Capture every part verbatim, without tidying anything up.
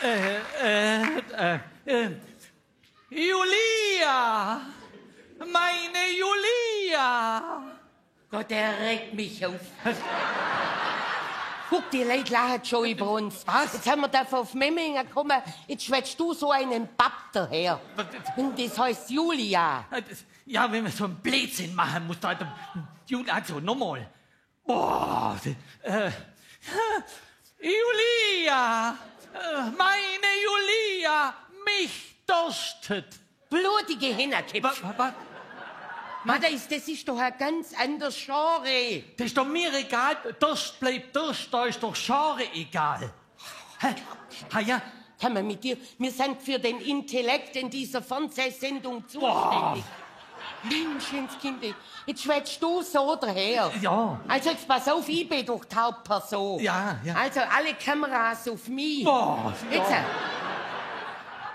Äh, äh, äh, äh, Julia! Meine Julia! Gott, der regt mich auf. Guck, die Leit lachen schon über uns. Was? Jetzt haben wir da auf Memmingen gekommen, jetzt schwätzt du so einen Papp daher. Was? Und das heißt Julia. Äh, das, ja, wenn man so einen Blödsinn machen muss, da, da, Julia, also nochmal. Boah, äh, Julia, äh, meine Julia, mich dürstet. Blutige Hinnerkipf. Wa-, wa-, wa-, Madei, das ist doch ein ganz anderes Genre. Das ist doch mir egal. Durst bleibt Durst, da ist doch Genre egal. Hä? Ah ja. Kann man mit dir, wir sind für den Intellekt in dieser Fernsehsendung zuständig. Boah. Menschenskind, jetzt schwätzt du so daher. Ja. Also jetzt pass auf, ich bin doch die Hauptperson. Ja, ja. Also alle Kameras auf mich. Boah, ja. Jetzt, äh,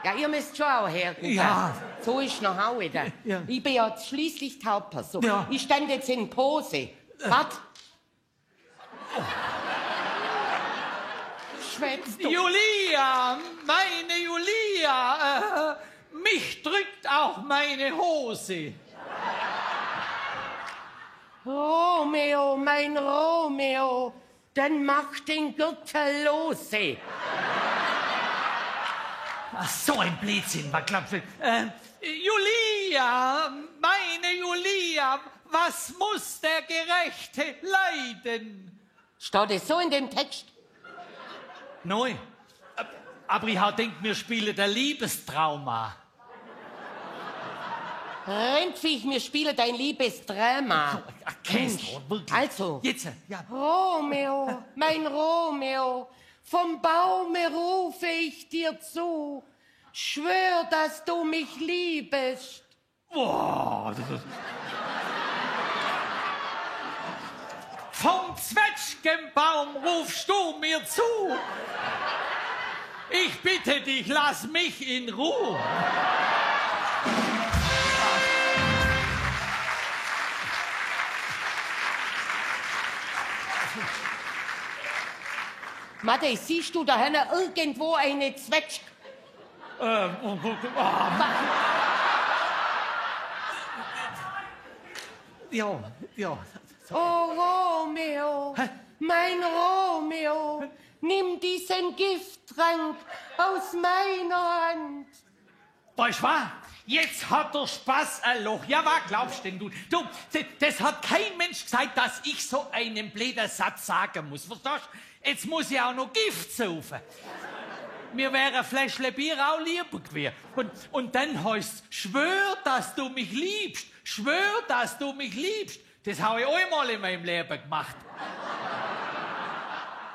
ja, ihr müsst schon auch herkommen. Ja. So ist noch auch wieder. Ja. Ich bin ja schließlich die Hauptperson. Ja. Ich stand jetzt in Pose. Äh. Wart. Schwätzt du. Julia, meine Julia, äh, mich drückt auch meine Hose. Romeo, mein Romeo, dann mach den Gürtel lose. Ach, so ein Blödsinn, was glaubst du? Äh, Julia, meine Julia, was muss der Gerechte leiden? Steht das so in dem Text? Nein. Aber ich habe gedacht, wir spielen ein Liebestrauma. Rindviech, wir spielen ein Liebesdrama. So, ach, kennst du, Mensch, wirklich. Also. Jetzt, ja. Romeo, mein Romeo, vom Baume rufe ich dir zu. Schwör, dass du mich liebest. Boah, das ist vom Zwetschgenbaum rufst du mir zu. Ich bitte dich, lass mich in Ruhe. Madei, siehst du da hinten irgendwo eine Zwetschge? Äh, oh, oh, oh, ah. Ja, ja. Oh Romeo, hä? Mein Romeo, nimm diesen Gifttrank aus meiner Hand. Weisst du was? Jetzt hat der Spaß ein Loch. Ja, was glaubst denn du? Du, d-, das hat kein Mensch gesagt, dass ich so einen blöden Satz sagen muss. Verstehst? Jetzt muss ich auch noch Gift saufen. Mir wäre ein Fläschle Bier auch lieber gewesen. Und, und dann heißt's: „Schwör, dass du mich liebst. Schwör, dass du mich liebst.“ Das habe ich einmal in meinem Leben gemacht.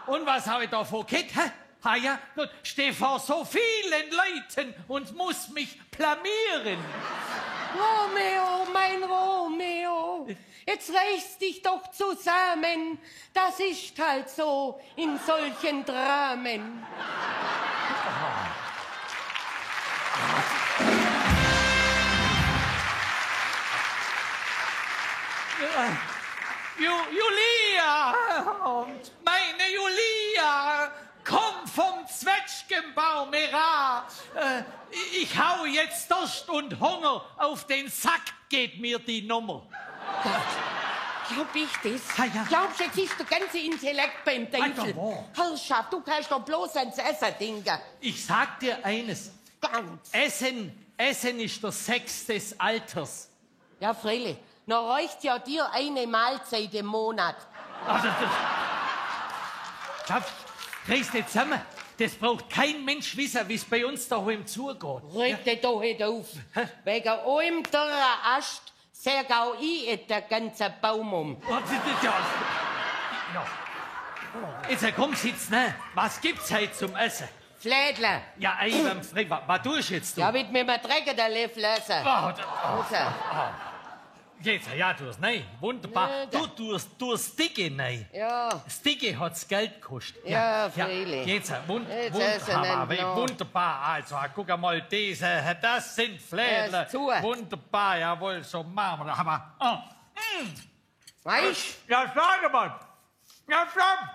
Und was habe ich davon gehabt? Hä? Ah ja, gut, stehe vor so vielen Leuten und muss mich blamieren. Romeo, mein Romeo, jetzt reiß dich doch zusammen. Das ist halt so in solchen Dramen. Ju-, Julia, meine Julia, komm vom Zwetschgenbaum herab. Äh, ich hau jetzt Durst und Hunger, auf den Sack geht mir die Nummer. Gott, glaub ich das? Ah, ja. Glaubst du, jetzt ist der ganze Intellekt beim Teufel? Alter, wo? Herrschaft, du kannst doch bloß ans Essen denken. Ich sag dir eines. Ganz. Essen, Essen ist der Sex des Alters. Ja, freilich. Noch reicht ja dir eine Mahlzeit im Monat. Also, das, das, reiß dich zusammen. Das braucht kein Mensch wissen, wie's bei uns daheim zugeht. Reg dich doch nicht auf. Hä? Wegen einem dürren Ast säg auch ich den ganzen Baum um. Oh, das, das, ja. Ja. Jetzt, äh, komm, sitz, ne? Was gibt's heute zum Essen? Flädle. Ja, ey, beim Fre-, wa-, was tust jetzt du? Ja, mit mir mal Dreck in der Löffel essen. Oh, da, oh, Raus. Oh. Jetzt, ja, du hast, nein, wunderbar. Ja, da. Du, du hast, du hast Dicke, nein. Ja. Das Dicke hat's Geld gekostet. Ja, ja, freilich. Jetzt, äh, wund-, Jetzt wund-, essen Hammer, nicht noch. Wunderbar. Also, äh, guck einmal, diese, äh, das sind Flädle. Ja, ist zu. Wunderbar, jawohl, so machen wir das. Aber, oh, mm. Weisst? Ja, sag mal. Ja, sag.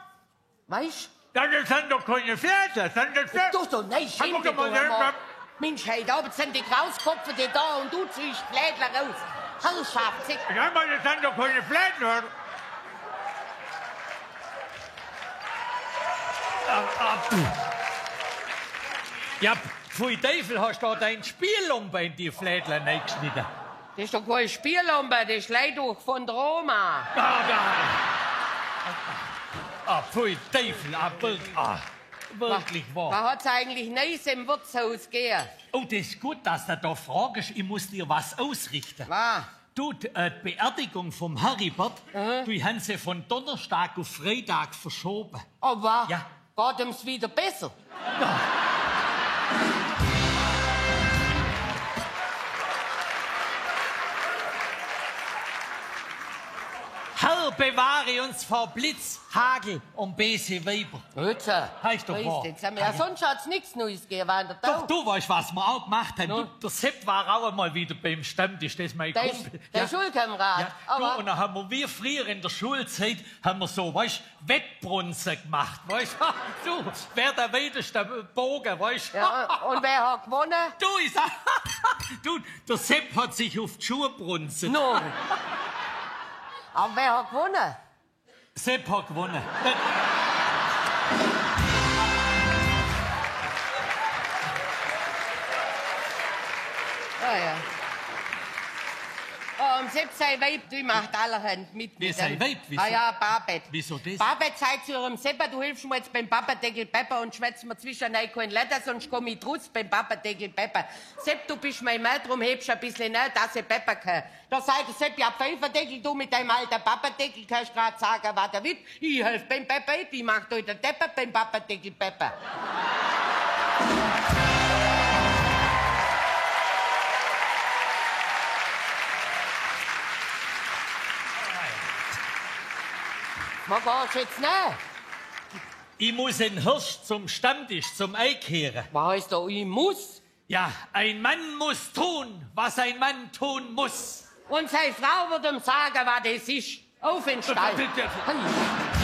Weisst, Ja, das sind doch keine Flädler, das sind doch Flädler. Du, du, nein, schäm dich doch einmal. Mensch, heute Abend sind die Krauskopf da und du ziehst Flädler raus. Herrschaftszeiten. Ja, Mann, das sind doch keine Flädler. Ah, ah, pff. Ja, pfui Teufel, hast du dein Spiellumpen in die Flädler reingeschnitten? Das ist doch kein Spiellumpen, das ist Leintuch von der Oma. Ah, ja. Ah, pfui Teufel, ah, wirklich, ah, wirklich wahr. Was hat es eigentlich Neues im Wirtshaus gegeben? Oh, das ist gut, dass du da fragst. Ich muss dir was ausrichten. Was? Du, d-, äh, die Beerdigung vom Heribert, mhm, die haben sie von Donnerstag auf Freitag verschoben. Oh, was? Ja. Geht es ihm wieder besser? Ja. Herr, bewahre uns vor Blitz, Hagel und böse Weiber. Jetzt, äh, heißt doch wahr. Jetzt haben wir ja, ja, sonst hat es nichts Neues gegeben, war der Doch, Tau. Du weißt, was wir auch gemacht haben. No. Du, der Sepp war auch einmal wieder beim Stammtisch, das ist mein Kumpel. Der Sch-, der Schulkamerad. Ja. Aber du, und dann haben wir, wie früher in der Schulzeit, haben wir so, weißt, Wettbrunzen gemacht, weißt du? Du, wer den weitesten Bogen, weißt du? Ja, und wer hat gewonnen? Du, ich sag, du, der Sepp hat sich auf die Schuhe gebrunzt. No. Aber wer hat gewonnen? Sepp hat gewonnen. Ah, ja. Oh, und Sepp sein Weib, die macht allerhand mit. Wie, sein Weib? Wieso? Ah ja, Babett. Wieso das? Babett sagt zu ihrem Sepp: „Du hilfst mir jetzt beim Papadeckel Pepper und schwätzt mir zwischenrein kein Letter, sonst komme ich draus beim Papadeckel Pepper. Sepp, du bist mein Mann, drum hebst du ein bisschen näher, dass ich Pepper kann.“ Da sagt der Sepp: „Ja, Pfeifendeckel, du mit deinem alten Papadeckel kannst grad sagen, was du willst. Ich helfe beim Pepper, ich mache da den Deppen beim Papadeckel Pepper.“ Wo gehst du jetzt hin? Ich muss in Hirsch zum Stammtisch, zum Einkehren. Was heißt da, ich muss? Ja, ein Mann muss tun, was ein Mann tun muss. Und seine Frau wird ihm sagen, was das ist. Auf in den Stall. Bitte. Hey.